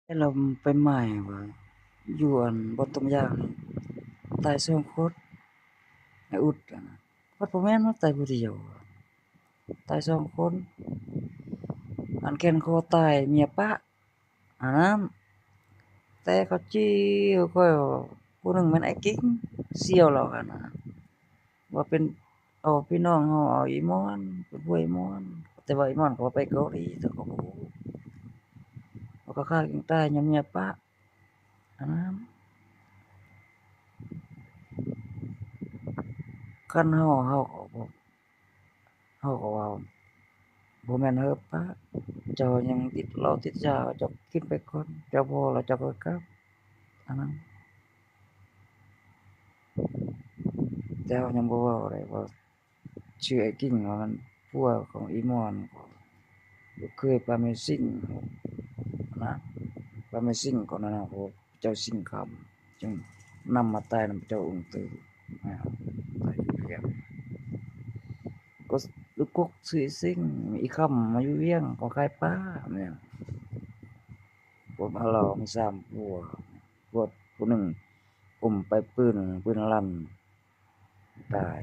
ແລ້ວໄປໝາຍວ່າ ຢູ່ອັນບ່ອນຕົ້ມຢາງນີ້ ຕາຍສອງຄົນ ໄອ້ອຸດຫັ້ນນະ ພັດບໍ່ແມ່ນວ່າຕາຍຜູ້ດຽວ ຕາຍສອງຄົນ ອັນແຂນຄໍຕາຍເມຍປະ ອັນນັ້ນ ແຕ່ເຂົາຈີ່ຂ້ອຍວ່າ ຜູ້ໜຶ່ງແມ່ນອ້າຍກິ່ງ ສ່ຽວລາວຫັ້ນນະ ວ່າເປັນ ເອົາພີ່ນ້ອງເຮົາ ເອົາອີ່ມ່ອນ ເປັນຜົວອີ່ມ່ອນ ແຕ່ວ່າອີ່ມ່ອນກໍວ່າໄປເກົາຫຼີ ແຕ່ກໍບໍ່ຮູ້ ວ່າເຂົາຂ້າກິ່ງຕາຍຍ້ອນເມຍປະ ອັນນັ້ນ ຄັນເຮົາ ເຮົາກໍບໍ່ ເຮົາກໍວ່າ ບໍ່ແມ່ນເຮີປະ ເຈົ້າຍັງຕິດເຫຼົ້າຕິດຢາ ເຈົ້າກິນໄປກ່ອນ ເຈົ້າພໍແລ້ວເຈົ້າຄ່ອຍກັບ ອັນນັ້ນ ແຕ່ເຮົາຍັງບໍ່ເວົ້າໄດ້ວ່າ ຊື່ອ້າຍກິ່ງວ່າມັນຜົວຂອງອີ່ມ່ອນ ລູກເຂີຍປ້າແມ່ຊິງນະ ປ້າແມ່ຊິງກ່ອນນັ້ນນະ ພະເຈົ້າຊິງຄຳ ຈຶ່ງນຳມາຕາຍນຳເຈົ້າອົງຕື້ ຕາຍຢູ່ວຽງ ກໍລູກກົກຊື່ອີ່ຊິງ ອີ່ຄຳມາຢູ່ວຽງ ກໍຂາຍປາແມ່ນ ພວກເຮົາລາວມີສາມຜົວ ພວກຜູ້ໜຶ່ງອຸ້ມໄປປືນ ປືນລັນ ຕາຍ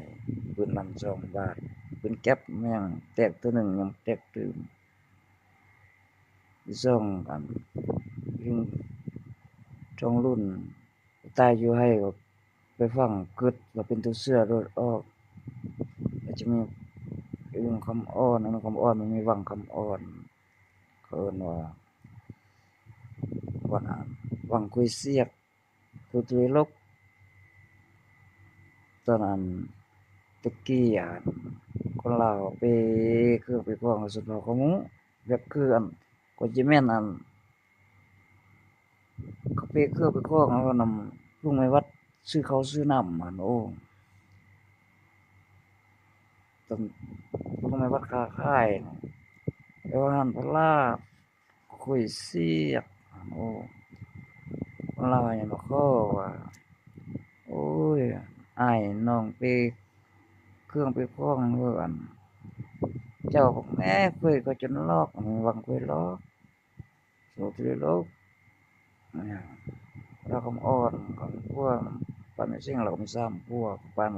ປືນລັນສອງບາດ ປືນແກັບແມ່ນແຕກເທື່ອໜຶ່ງ ຍັງແຕກຕື່ມ ອີກສອງອັນ ຍິງສອງລຸ້ນ ຕາຍຢູ່ໄຮ່ ກໍໄປຝັງ ກຶດວ່າເປັນຕົວເສືອໂດດອອກ ແລ້ວຈະມີອຸງຄຳອ່ອນ ອຸງຄຳອ່ອນ ມັນມີວັງຄຳອ່ອນ ເຂົາເອີ້ນວ່າ ວັງ ວັງກວຍສຽກ ຄືຕົວລົກ ຕອນອັນແຕ່ກີ້ອັນ ຄົນລາວເປເຄື່ອງເປຂອງ ແບບຄືອັນ ກໍຈະແມ່ນອັນ ເຂົາເປເຄື່ອງເປຂອງເອົານຳລຸງແມ່ວັດ ຊື້ເຂົ້າຊື້ນ້ຳຫັ້ນ ໂອ້ ຕອນລຸງແມ່ວັດຄ້າຂາຍ ແລ້ວຫັ້ນພະລາ ຄຸຍສຽກ ໂອ້ ຄົນລາວຍັງມາຂໍວ່າ ໂອ້ຍ ອ້າຍນ້ອງເປເຄື່ອງເປຂອງເອີ ອັນ ເຈົ້າບັກແມ່ ເຄີຍກໍຈົນລອກ ຫວັງເຄີຍລອກ ໂສດເລີກ ລາວຄຳອ່ອນ ຄອບຄົວ ປານເປັນສິ່ງ ລາວກໍມີສາມຜົວ ປານ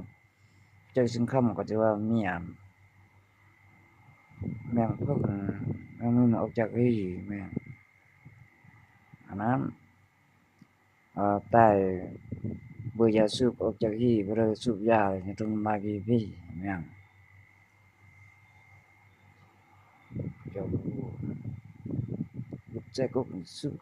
ເຈົ້າສິງຄຳ ກໍຖືວ່າມີອັນ ແມງເຜິ້ງ ແມງມີນອອກຈາກຮີ ແມ່ນ ອັນນັ້ນ ອາ ຕາຍເບີຢາສູບອອກຈາກຮີ ບໍ່ໄດ້ສູບຢາ ຍັງຕ້ອງມາກີ່ພີ ແມ່ນ ເຈົ້າຮູ້ ຫຼຸດໃສ່ກົກສູບ